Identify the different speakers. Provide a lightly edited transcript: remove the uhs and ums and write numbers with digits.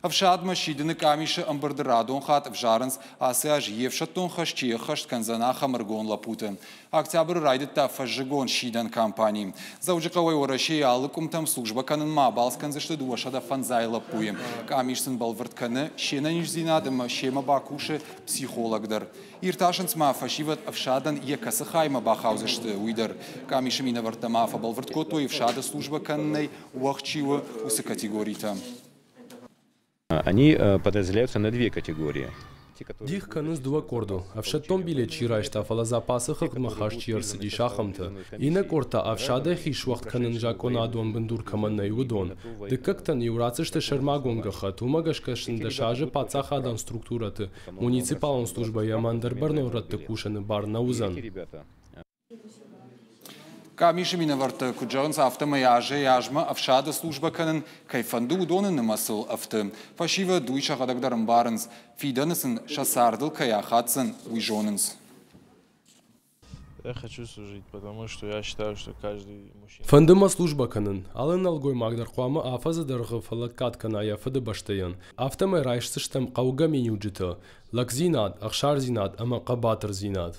Speaker 1: Ӕфсадмӕ сидыны къамисы ӕмбырды радон хатт ӕвзарынц, ацы аз йе фсӕддон хӕс чи ӕххӕст кӕндзӕн, ахӕм ӕрыгон лӕппуты. Октябры райдыдта фӕззыгон сидӕн кампани. Дзӕуджыхъӕуӕй Уӕрӕсейы алы къуымтӕм службӕ кӕнынмӕ абалц кӕндзысты 205 лӕппуйы. Къамис сын бӕлвырд кӕны се нӕниздзинад ӕмӕ семӕ бакусы психолог дӕр. Иртасынц ма фӕсивӕд ӕфсадӕн йӕ кӕцы хаймӕ бахаудзысты, уый дӕр. Къамисы минӕвӕрттӕ ма фӕбӕлвырд кодтой, ӕфсады службӕ кӕнынӕй уӕгъд чи у, уыцы категоритӕ.
Speaker 2: Они подразделяются на две категории.
Speaker 3: Дих кӕнынц дыууӕ къордыл. Ӕфсӕддон билет чи райста, фӕлӕ запасы хыгъдмӕ хаст чи ӕрцыдис, ахӕмтӕ. Иннӕ къорд та ӕфсадӕй хи суӕгъд кӕнын закъонадон бындур кӕмӕн нӕй, уыдон. Дыккӕгтӕн-иу ратдзысты сӕрмагонд гӕххӕтт, уымӕ гӕсгӕ сын 10 азы паддзахадон структурӕты, муниципалон службӕйы ӕмӕ ӕндӕр бӕрнон рӕтты кусыны бар нӕ уыдзӕн.
Speaker 1: Къамисы минӕвӕрттӕ куыд зӕгъынц, афтӕмӕй азӕй-азмӕ ӕфсады службӕ кӕнын кӕй фӕнды, уыдоны нымӕцыл ӕфты. Фӕсивӕд уый сӕхӕдӕг дӕр ӕмбарынц, фидӕны сын сӕ цардыл кӕй ахаддзӕн, уый зонынц.
Speaker 4: Я хочу служить, потому что я считаю, что каждый мужчина.
Speaker 3: Фӕнды мӕ службӕ кӕнын. Алы нӕлгоймаг дӕр хъуамӕ афӕдзы дӕргъы фӕлӕггад кӕна йӕ фыдыбӕстӕйӕн. Афтӕмӕй райсдзыстӕм хъӕугӕ миниуджытӕ: лӕгдзинад, ӕхсардзинад ӕмӕ хъӕбатырдзинад.